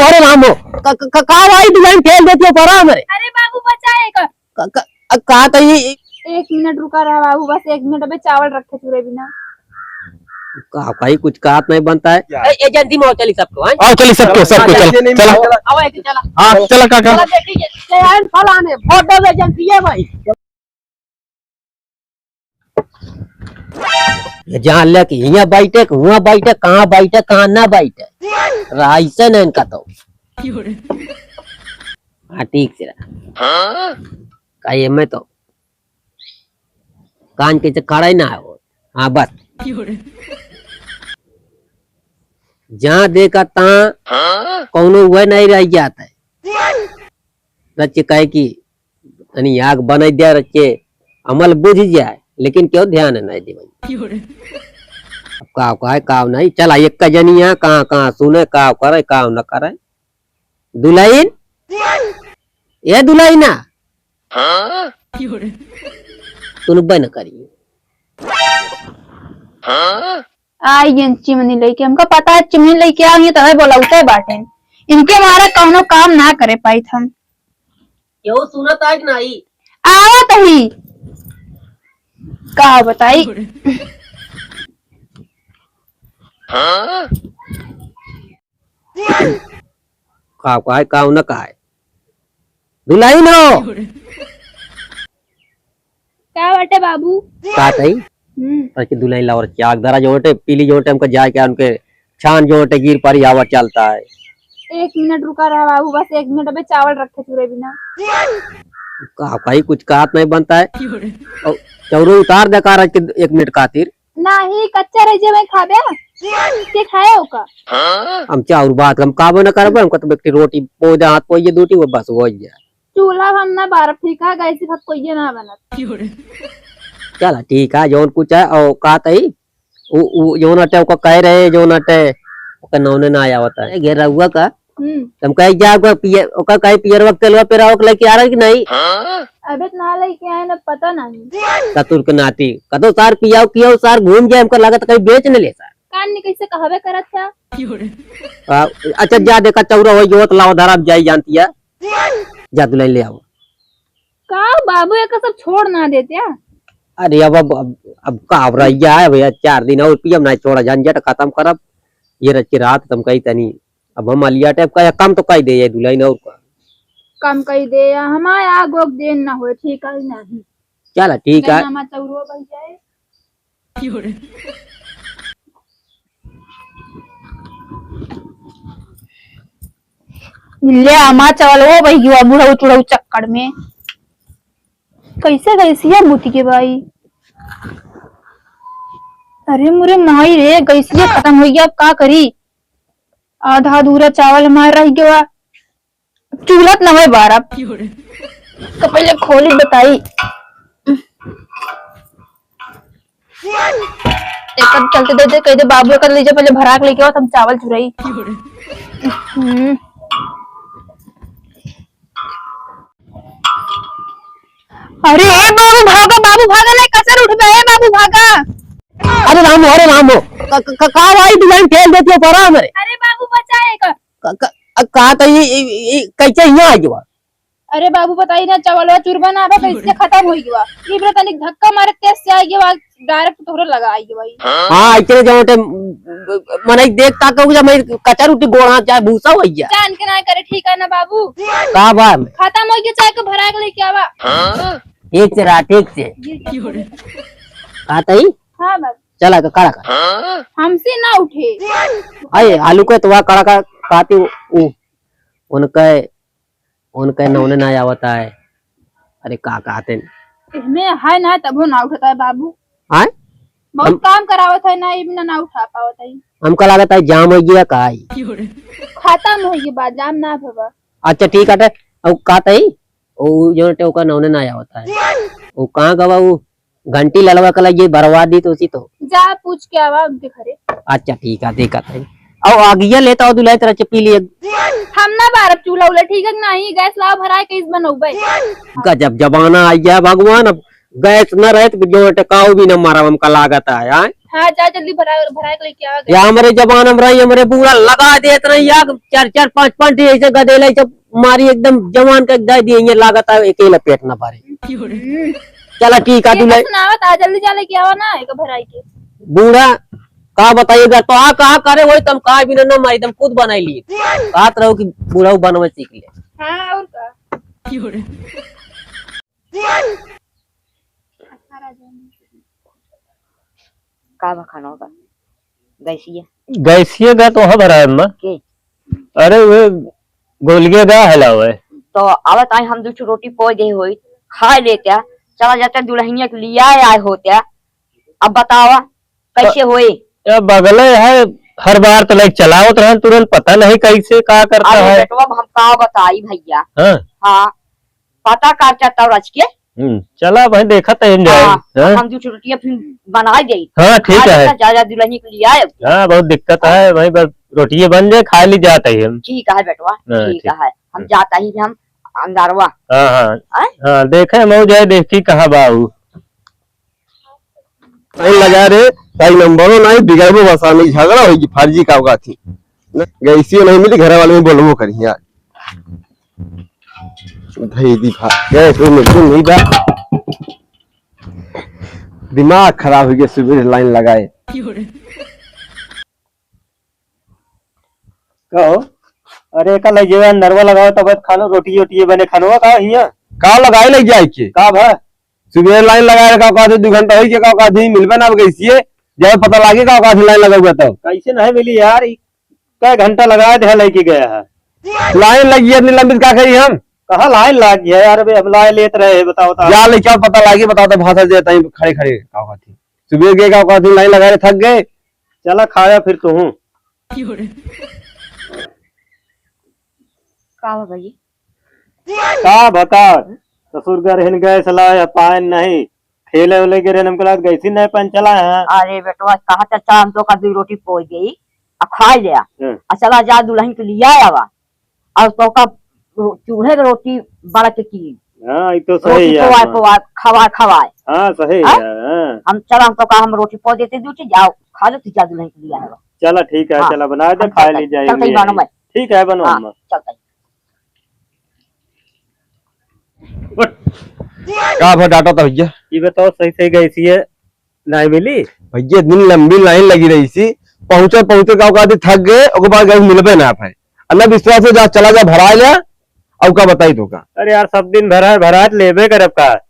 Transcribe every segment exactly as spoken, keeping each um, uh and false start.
अरे राम हो, क-, क-, क-, का भाई दुल्हन ठेल देती हो परा हमरे? अरे बाबू बचाए का? क-, क-, अ, का त ई, ई एक मिनट रुका रहा बाबू, बस एक मिनट, अबे चावल रखे चूरे बिना। का भाई कुछ कहत नहीं बनता है। ए, एजेंसी में आओ चली सबको, हैं? आओ चली सबको, सबको, हाँ, चलो, एजेंसी में चलो। आओ। आओ, एक चला। हाँ, चलो काका। चला देखिए, ये आए फलाने, वोट दे एजेंसी है भाई। ये जान ले कि हियाँ बैठे, कि हुआँ बैठे, कहाँ बैठे, कहाँ ना बैठे। रहा ऐसे नहीं इनका तो। हाँ, ठीक से रहा। का ये में तो कान के से खड़ा ही ना हो। हाँ, बस। जहाँ देखा तहाँ कौनो वह नहीं रह जाता है। रच्चे कहे कि तनी आग बनाई दे, रच्चे अमल बुझ जाए, लेकिन क्यों ध्यान नहीं देवे। अब का, का है, का नहीं, चला एक का जनी है, कहाँ, कहाँ सुने, का करे, का न करे। दुल्हन, ए दुल्हन ना, सुनबे न करी। आई गइन चिमनी लइके, हमका पता है चिमनी लइके आई हैं, तबे बोलौते बाटेन। इनके मारे कौनो काम ना करे पाइत हम। केहू सुनत है कि नाही? आवत ही। का बताई? का, का है, का न का है? दुल्हन हो। का बाटे बाबू? का तई? हम्म। पर कि दुल्हन लावर चाक दरा जोटे, पीली जोटे, हमका जाए के उनके छान जोटे, गिर परी आवा चलता है। एक मिनट रुका रहा बाबू, बस एक मिनट, अबे चावल रखे चूरे बिना। का भाई कुछ कहत नहीं बनता है। और चौरो उतार दे का रख के एक मिनट खातिर। नाही, कच्चा रह जे मैं खाबे। के खाए ओका? हम चाउर भात हम काबो न करबे, हमका तो बेटी रोटी पोइ दे, हाथ पोइए दूटी, वो बस हो जाए। चूल्हा हम ना बारब, ठीक है, गैस से कोई ना बनत। चला ठीक है, जौन कुछ है, और का तई, उ, उ, जौन अटे ओका कह रहे, जौन अटे ओका नौने ना आवता है। ए, घेरउआ का हम्म। तुम कहे जा, ओकर पियर, ओकर कहे पियरवा के तेलवा पेरावा के लेके आ रहा है कि नहीं? अबे तो ना लेके आए ना, पता नहीं। ससुर के नाती, कतो सार पियाओ कियाओ सार घूम जाए, हमको लागत कहीं बेच न ले सार। कान ने कैसे कहबे करत है? आ, अच्छा जा देखा चौरा हो जो तो लाओ धरम जाई जानती है। जा दुल्हन ले आओ। का बाबू, एक सब छोड़ ना देते हैं? अरे अब, अब, अब, अब का अब रह गया है भैया, चार दिन और पियब ना, छोड़ा झंझट खत्म करब। ये रच के रात तुम कही तनी, अब हम अलिया टाइप का या कम तो कही दे ये दुल्हन और का। कम कही दे या हमारे आग ओग देन ना होए, ठीक है नहीं? चला ठीक है। हमार चौरो बन जाए। ले आमा चावल हो भाई, युवा बुढ़ऊ चुढ़ऊ चक्कर में। कैसे गैसिया बुती के भाई? अरे मुरे माई रे, गैसिया खत्म हो गया, अब का करी? आधा अधूरा चावल हमार रह गया। चूल्हा त नवे बार अब। तो पहले खोली बताई। एकर चलते दे दे, कह दे बाबू एकर ले जा, पहले भरा के लेके आओ, हम चावल चुराई। हम्म। अरे ए बाबू भागा, बाबू भागा, नहीं कचर उठबे, ए बाबू भागा। अरे राम हो, अरे राम हो, क-, क-, क-, का भाई दुल्हन ठेल देती हो परा हमरे? अरे बाबू बचाए का। क-, क-, अ, कहा तो ये, ये, ये कैसे यहाँ आ गया? अरे बाबू, बताई ना, चावलवा चूर बना बा, कैसे खत्म हो गया? ई बेरा तनिक धक्का मारे, तेज से आ गया, direct तोहरे लगा आ गया। हाँ, इतने जो होते, मनई देख ताक हो गया, मैं कचर उठी गोड़ा चाहे भूसा हो गया। जान के ना करे, ठीक है ना बाबू? का बा? खत्म हो गया, चाहे को भरा के लेके आवा। ठीक से रहा, ठीक से। जी, जी। कहा तई? हाँ बाबू। चला के कड़ा कर। हमसे ना उठे। अरे आलू के तो वह कड़ा का काती उ, उनके, उनके नौने ना आवता है। अरे का कहते हैं? इसमें है ना तबो ना उठता है बाबू। आय? बहुत हम काम करावत है ना, इब ना, ना उठा पावत है। हमका लागत है जाम हो गया का आई? खत्म हो गया बा, जाम ना भवा। अच्छा ठीक है, अब कहते ही, वो जो टेवका नौने ना आवता है। वो कहाँ गवा वो? घंटी ललवा के लगे बर्बाद दी तो उसी तो। जा पूछ के आवा उनके घरे। अच्छा ठीक है, देखा था। आओ आगिया लेता हो दुल्हन तरह से पी लिए। हम ना बारब चूल्हा उल्हा, ठीक है कि नहीं? गैस लाओ भराए के इस बनौबे। गजब जमाना आ गया भगवान, अब गैस न रहे तो जो टकाऊ भी न मारा हमका लागत है, आय? हाँ, जा जल्दी भरा, भरा के लेके आवा। या हमरे जमाना में रही, हमरे बूढ़ा लगा देत रही, या चार चार पाँच पाँच ठी ऐसे गदेला, ऐसे मारी एकदम जवान के दे दिए, ये लागत है अकेला पेट ना भरे। हम्म। चला ठीक है, तू ले। सुनावत आ, जल्दी जा लेके आवा ना, एक भराई के। बूढ़ा, का बताइएगा, तो आ कहा करे वही, तुम कहा बिना ना मारी, तुम खुद बनाई लिए। कहत रहो कि बूढ़ा बनवे सीख ले। हाँ, और का? का बा खाना होगा? गैसिया। गैसिया का तो है भरा है, अम्मा। के? अरे, वे गोलिया का हला हुआ है। तो आवत आई हम दू ठो रोटी पोय दे होई, खा लेत्या, चला जात्या दुल्हनिया के लिया आए होत्या। अब बतावा, कैसे होई? ए, बगले है, हर बार तो लाइक चलावत रहन तुरंत, पता नहीं कैसे का करता अरे है। बेटवा, अब हम का बताई भैया। हाँ। हाँ, पता करता तब रच के। हम्म, चला भाई, देखत है, enjoy। हाँ, हाँ? हम दू ठो रोटियां फिर बनाई जाई। हाँ, ठीक है। ज्यादा दुल्हनी के लिए आए। हाँ, बहुत दिक्कत है भाई, बस रोटियां बन जाए, खा ली जात है हम। ठीक है बेटवा, हाँ, ठीक ठीक। है, हम हम्म। जाता ही हम अंदरवा। हाँ, हाँ। आए? हाँ, देखे हम जाए, देखी कहाँ बाऊ। लाइन लगा रे, भाई नंबरो नहीं, बिगड़बो बसानी, झगड़ा होई, फर्जी का होगा थी। न, गैसियो नहीं मिली, घर वाले में बोलबो करी यार। धई दी भा, गैस वो मिलती नहीं बा। दिमाग खराब हो गया, सुबह लाइन लगाए। कहो, अरे, एका लइ जेवा नरवा लगाओ, तब खानो, रोटी, ओटी बने खानो, का हिया? का लगाए लइ जाए के? का भा? सुबह लाइन लगाए रखा, का दू घंटा होई के, का, का दी मिलबे ना गैसिए, जब पता लागे, का, का लाइन लगा हुआ तब। कैसे नहीं मिली यार, ई कै घंटा लगाए दे लेके गया है। लाइन लगी है इतनी लंबी, का करी हम? कहाँ लाइन लाग गया यार, अबे हम लाइन लेत रहे हैं, बताओ तो। जा ले, क्या पता लागे, बताओ तो, भाषा देता ही खड़े खड़े, का, का थी? सुबह गए, का, का थी, लाइन लगा रहे, थक गए। चला खाया फिर तू। का हो भाई? का बता, ससुर घर हिन गए सला या पाए नहीं, खेले उले के रहन हमको लाग गैसी नहीं पन चला है। अरे बेटवा, कहा चाचा, हम तो का दो रोटी पोई गई, अब खा लिया। हम्म। अब चला जा दुल्हन के लिया आवा, और तो का रो-, चूल्हे के रोटी बड़ा के की। हाँ, ये तो रोटी सही है, पोवाए, हाँ। पोवाए, खवाए, खवाए। हाँ, सही हाँ? है, हाँ। हम चला, हम तो का हम रोटी पो देते दो चीज, जाओ, खा लो, तू जा दुल्हन के लिया आवा। चला, ठीक है, हाँ, चला, बना दे, हम खा चलते ली हैं, जाए चलते ही मियाँ। बनो मैं। ठीक है, बनो हाँ, अम्मा। चलते हैं। उठ। का भा डाटा था भैया? ये बताओ, सही, सही गैसी है, नहीं मिली? भैया, इतनी लंबी लाइन लगी रही सी, पहुंचे, पहुंचे का कहती थक गए, ओकर बाद गैस मिलबे ना पाए। अन्ना विश्वास से जा, चला जा, भरा जा, अब का बताई तो का? अरे यार, सब दिन भरा, भरा लेबे करब का?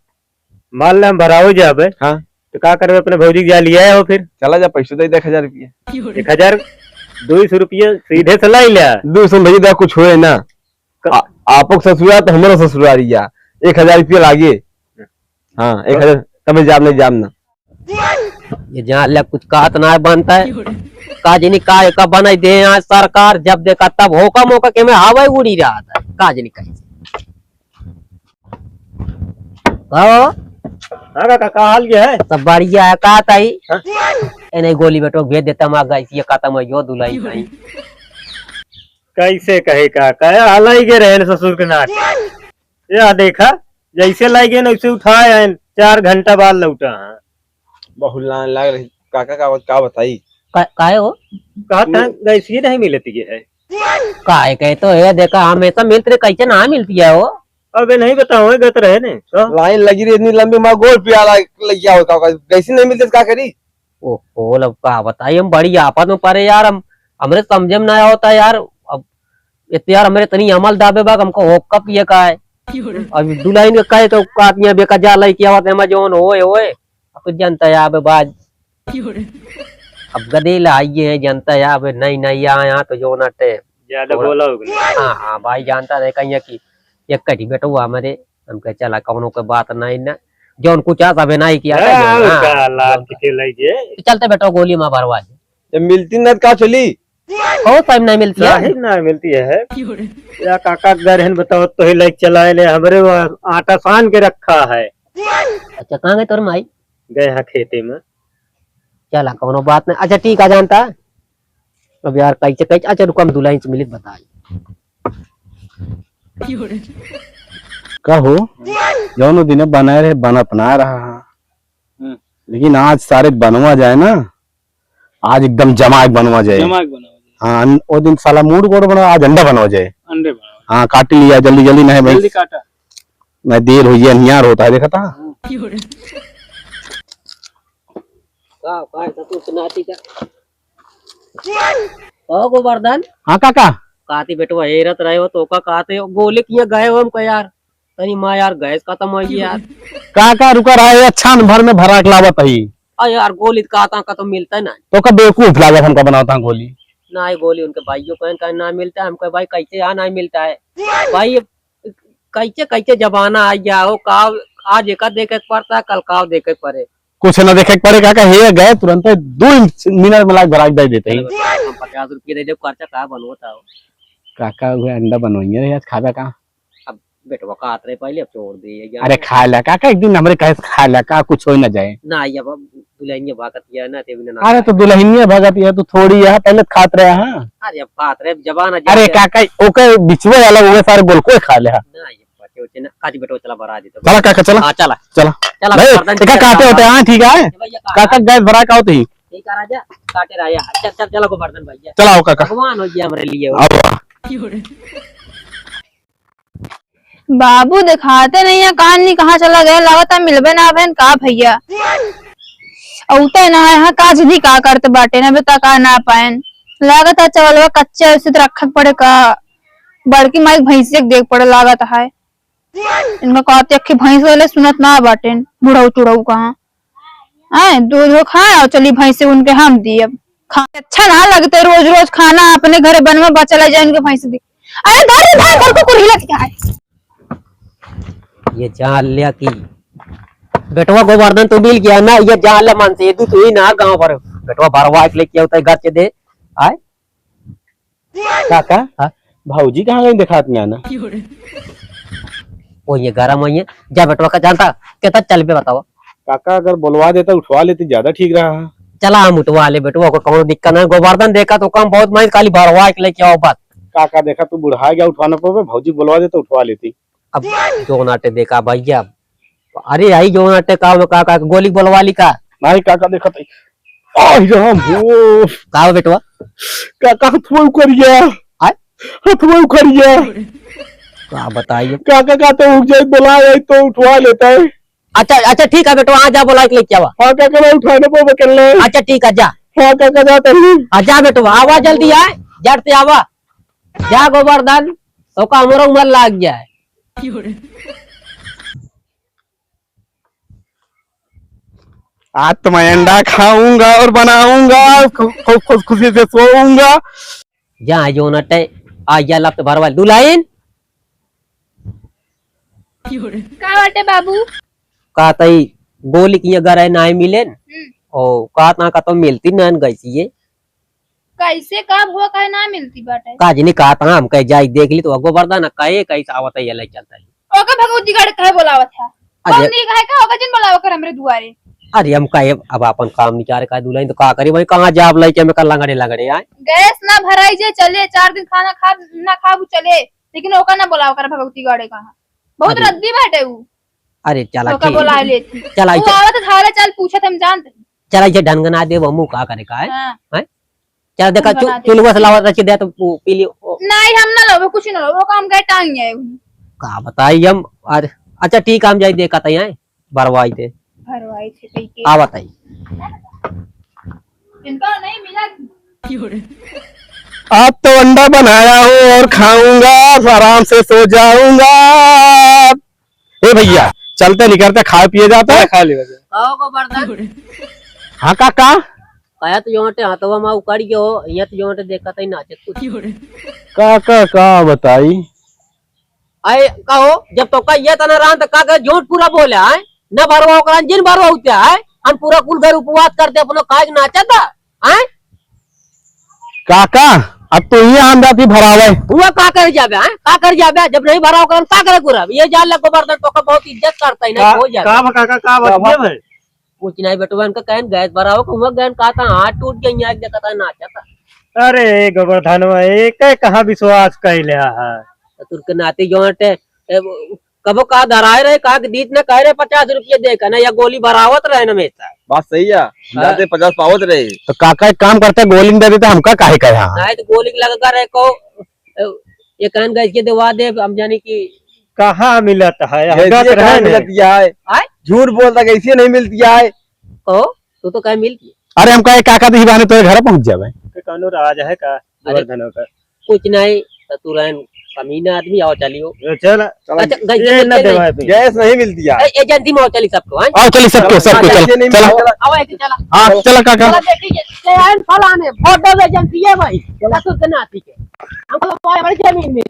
मान ले हम भराओ जाबे, हाँ। तो का करबे, अपने भौजी के जा लिया हो फिर? चला जा, पैसो दे दे एक हजार रुपया। एक हजार, दो सौ रुपया सीधे से लाई ले। दो सौ में भैया, देखा कुछ होए ना। क- आ-, आपक ससुराल तो हमारा ससुराल या, एक हजार रुपया लागे। हाँ, एक हजार, तबे जाब नहीं जाब ना। ये जान ले, कुछ कहत ना बनता है। का जनी का, का बनाई दे आज सरकार, जब देखा तब होका मोका के में हवा उड़ी रहा था। का जनी कैसे? कहो? हाँ काका, का हाल के है? सब बढ़िया है, का ताई? हाँ? ए नहीं, गोली बेटो भेज देता, माँ गैस ये खत्म हो, यो दुलाई नहीं। कैसे कहे काका, हाल ही के रहे ससुर के नाक। या देखा, जैसे लाई गए ना, वैसे उठाए आए, चार घंटा बाद लौटा है। बहुत लाइन लाग रही, काका का, का बताई? का, काहे हो? कहा था, हम्म। गैस ही नहीं मिलती है। काहे कहे तो है, देखा, हमेशा मिलत रहे, कैसे ना मिलती है वो? अबे नहीं बताओ, गत रहे ने, तो? लाइन लगी रही इतनी लंबी, माँ गोल पियाला लग गया हो, का, का, गैस ही नहीं मिलती, का करी? ओहो, अब का बताई, हम बड़ी आफत में पड़े यार, हम, हमरे समझे में ना होता यार। अब इतने यार हमरे तनी अमल दाबे बा, हमको होक्का पिए का है। अब दुल्हन के कहे तो का पिए बेका जा लइके आवत है, मैं जौन होए, होए। अब तो जनता है, अब बाज। अब गदेला आइए हैं, जनता है, अब नहीं, नहीं आया तो जौन अटे। ज्यादा थोड़ा बोला हो गया। हाँ, हाँ, भाई जानता है कहीं कि एक कटी बेटो हमरे, हम कहे चला कौनो के बात नहीं ना, जौन कुछ आ सबे नहीं किया था, हाँ, जौन, हाँ, उसका लात जौन के लइके। तो चलते बेटो गोली माँ भरवा दे। जब मिलती ना तो का चली? कौन टाइम नहीं मिलती है? साहिब ना मिलती है। या काका घर है बताओ तो ही लाइक चलाए ले, हमरे वो आटा सान के रखा है। अच्छा, कहाँ गए तोर माई? गए हैं खेते में। चला, कौनो बात नहीं। अच्छा, ठीक आ जानता। अब यार, कैसे, कैसे, अच्छा, रुको, हम दुल्हन से मिलित बताई। का हो? जौनो दिने बनाए रहे, बनत ना रहा। हम्म। लेकिन आज सारे बनवा जाए ना, आज एकदम जमाक बनवा जाए। जमाक बनवा जाए। हाँ, अन-, वो दिन साला मूड गोड़ बना, आज अंडा बनवा जाए। अंडे बनवा। हाँ, काट लिया जल्दी जल्दी, नहीं भाई। जल्दी काटा। नहीं, देर हो गया, नियार होता है, देखा था। हाँ। का, का, का, तू सुनाती का? ओ गोवर्धन। हाँ काका। काती बेटवा हेरत रहे हो तो का काते गोली किया गए हो हमको यार। तनी माँ यार गैस खत्म हो गई यार। काका रुका रहा है, अच्छा भर में भरा के लावत ही। आ यार गोली का ता का तो मिलता है ना। तो का बेवकूफ लागत हमका बनावता गोली। ना ये गोली उनके भाइयों कहन का ना मिलता है, हमको भाई कैसे यहाँ ना मिलता है। भाई ये कैसे कैसे जमाना आ गया हो का, आज एका देखे के पड़ता है, कल का देखे के पड़े। कुछ ना देखे के पड़े काका, हे गए तुरंत दो मिनट में लाग भरा के दे देते ही। चलो, हम पचास रुपये दे दे, खर्चा का बनवता हो। काका वो अंडा बनवाइए रे, आज खाबा का? अब बेटवा का आत रहे पहले, अब छोड़ दे ये अरे ज्ञान। खा ला काका, एक दिन हमरे कहे से खा ला का, कुछ हो ना जाए। ना, ये अब दुल्हनिया भागत गया ना, ते भी ना अरे तो दुल्हनिया भागत है, तू थोड़ी यहाँ पहले तो खात रहे, हाँ। अरे अब खात रहे, जबान आ अरे जाए। काका, ओके बिचवे वाला वो सारे गोल कोई खा ले, हाँ। ना, ये बच्चे उच्चे ना, काजी बेटवा चला भरा दे तो। चला काका, चला। हाँ, चला। चला। चला, नहीं, गोवर्धन, एका चला, काटे होते, चला। हाँ, ठीक है। ये भैया, काका काका गैस भरा का होते ही। ठीक है राजा, काटे राजा। चल, चल, चलो गोवर्धन भैया। चलाओ काका। भगवान हो गया हमारे लिए। आओ। बाबू देखाते नहीं है, कहाँ नहीं कहाँ चला गए, लागत है मिलबे ना भैन का भैया। औते ना है, हाँ, काज भी का करते बाटे ना, बता का ना पाएन। लागत है चवलवा कच्चा उसे तो रखे के पड़े का, बड़की माई भैंसिया के देख पड़े लागत है। इनका कहते अक्खी भैंस वाले सुनत ना बाटेन, बुढ़ऊ चुढ़ऊ कहाँ। आए, दूध हो खाए और चली भैंसे उनके हम दी। अब खा अच्छा ना लगते रोज रोज खाना अपने घरे बनवा बचला जाए उनके भैंसे दी। अरे घर में भाई घर को कुल हिलत क्या है? ये जान लिया कि बेटवा गोवर्धन तो मिल गया ना, ये जान ले मन से, ये तू, तू ही ना गाँव भर बेटवा भरवा के लेके होता है घर से दे। आए, काका, हाँ? भौजी कहाँ गई देखात ना ना? वो ये गरम है ये। जा बेटवा का जानता, कहता चल बे बताओ। काका अगर बुलवा देता उठवा लेती ज्यादा ठीक रहा। चला हम उठवा ले बेटवा को, कौनो दिक्कत ना। गोवर्धन देखा तो काम बहुत, मैं खाली भरवा के लेके आओ बस। काका देखा तू बुढ़ा गया, उठवा ना पावे, भौजी बुलवा देता उठवा लेती। अब जो नाटे देखा भैया, अरे आई जो नाटे का में काका गोली बुलवा ली का? नहीं काका देखा तई। आई राम हो। का हो बेटवा? काका हथवा उखड़ गया। आय? हथवा उखड़ गया। का बताइए? काका का तो उठ जाए, बुला जाए तो उठवा लेता है। अच्छा, अच्छा ठीक है बेटवा, आ जा बुला के लेके आवा। हाँ काका मैं उठा ना पावे कर ले। अच्छा ठीक है जा। हाँ काका जा तनी। आ जा बेटवा, आवा जल्दी आए, जड़ से आवा। जा गोवर्धन, ओका हमरो उमर लाग जाए। आज तो मैं अंडा खाऊंगा और बनाऊंगा, खु-, खूब खुश खुशी से सोऊंगा। जा जो नटे, आ जा लफ्त भरवा दुल्हन। का बाटे बाबू? का तई गोली की अगर है ना मिले न? हम्म। ओ का ता का तो मिलती ना गैसी ये। कैसे का हुआ, काहे ना मिलती बाटे? का जनी कहा था, हम कहे जाई देख ली तो अगो बरदा ना कहे कैसे आवत है, ये ले चलता है। ओके भगवती गाड़ी कहे बोलावत है? अरे। हम नहीं कहे का ओके जिन बोलावो कर हमरे दुआरे। अरे हम कहे अब अपन काम निकारे का दुल्हन तो का करी भाई, कहाँ जाब लइके में कर लंगड़े लंगड़े आए। गैस ना भराई जे चले, चार दिन खाना खा ना खाबू चले, लेकिन ओका ना बोलावो कर भगवती गाड़ी कहाँ। बहुत अरे। रद्दी बाटे ऊ। अरे चला ओका ठीक। बोला लेती। चला ऊ इसे। आवत है, थारे चल पूछत हम जानते हैं। चला इसे ढंग ना दे, हमू का करे का है? हाँ। हैं? चला देखा, ढंग चु-, ना दे। चुलवा से लावा रच दे तो पू-, पी लियो। ओ। नहीं, हम ना लोबे, कुछ ना लोबे, ओका हम गए टांग आए हूँ। का बताई हम, अरे, अच्छा ठीक है, हम जाई देखा तई हैं, भरवाई थे। भरवाई थे कई के। आ बताई। इनका नहीं मिला। आज तो अंडा बनाया हूँ और खाऊंगा, आराम से सो जाऊंगा। ए भैया, चलते निकलते खाए पिए जाते हैं। खा ले भैया। कहो को बर्तन। हाँ काका। कहा तो जोटे हथवा मा उकड़ गयो, यहाँ तो जोटे देखा तई नाचत कुछ। काका का बताई? आए कहो, जब तो का ये तना रान तो का का झूठ पूरा बोले आए, न भरवा ओकरा जिन भरवा होते आए, हम पूरा कुल घर उपवास करते अपनो खाए के नाचत है, आए? काका, अब तो ही आन जाती भरावे। हुआ का कर जाबे, हैं? का कर जाबे? जब नहीं भराव करन, का करे गुरब? ये जान ले गोवर्धन, तो का बहुत इज्जत करता है ना, का, हो जाबे। का बा काका, का बा, का बा? ये भाई? कुछ नहीं बेटवा, इनका कहन गैस भराव, कहूँ गैन का था, हाथ टूट गया, यहाँ देखा था, नाचा था। अरे गोवर्धनवा, एक कहाँ विश्वास कैले है? तो तुरके नाती जो हटे, ए, वो, तबो का धराए रहे, का कि दीत न कहे रहे पचास रुपया दे का, ना या गोली भरावत रहे न हमेशा। बात सही है, हाँ। जाते पचास पावत रहे। तो काका एक काम करते, गोली न दे देते, हमका काहे कहे, हाँ। नहीं तो गोली लग कर रहे को, ए, ये कहन गैस के देवा दे, हम जानी कि कहाँ मिलत है, गैस हगत ये रहे कहाँ न। मिलत है? आय? झूठ बोलता, गैस ये नहीं मिलती है। कहो, तू तो कहे मिलती है। अरे, हम कहे काका, तो ही बहाने तोरे घर पहुँच जावे। के कौनो राज है का? अरे, गोवर्धन का? कुछ नहीं, तो तू रहन कमीना आदमी, आओ चलियो। ए, चल। अच्छा, गैस ये ना मिलती देवा नहीं। है। गैस नहीं मिलती है। ए, एजेंसी में आओ चली सबको, हैं? आओ चली सबको, हाँ, सबको, चलो, एजेंसी नहीं चलो। मिलती है। आओ, ऐसे चला। हाँ, चलो काका। चला, देखिए, ये, ये आइन फलाने, वोट डाल एजेंसी है भाई। चला, तू के नाती के। हमको तो पाए बड़ी जमीन में।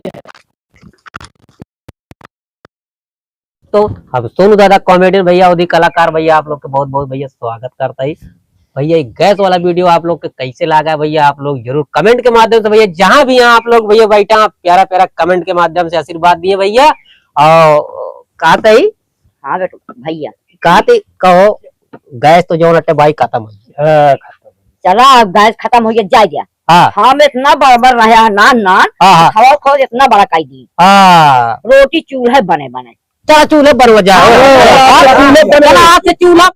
तो अब सोनू दादा कॉमेडियन भैया, उदी कलाकार भैया, आप लोग के बहुत बहुत भैया स्वागत करता ही। भैया, ये गैस वाला वीडियो आप लोग के कैसे लगा है भैया, आप लोग जरूर कमेंट के माध्यम से भैया, जहाँ भी हैं आप लोग भैया बैठा, प्यारा प्यारा कमेंट के माध्यम से आशीर्वाद दिए भैया। और कहते ही हाँ बेटू, भैया। कहते कहो, गैस तो जो अटे भाई खत्म हो गया। हाँ, खत्म। चला, अब गैस खत्म हो गया, जा गया। हाँ। हम इतना बड़ बड़ रहे हैं, नान नान, हाँ, हाँ। खाओ खाओ इतना बड़ा काई दी। हाँ। रोटी चूल्हे बने बने। चला चूल्हे बनवा जा। हाँ, हाँ, चूल्हे बने। चला आज से चूल्हा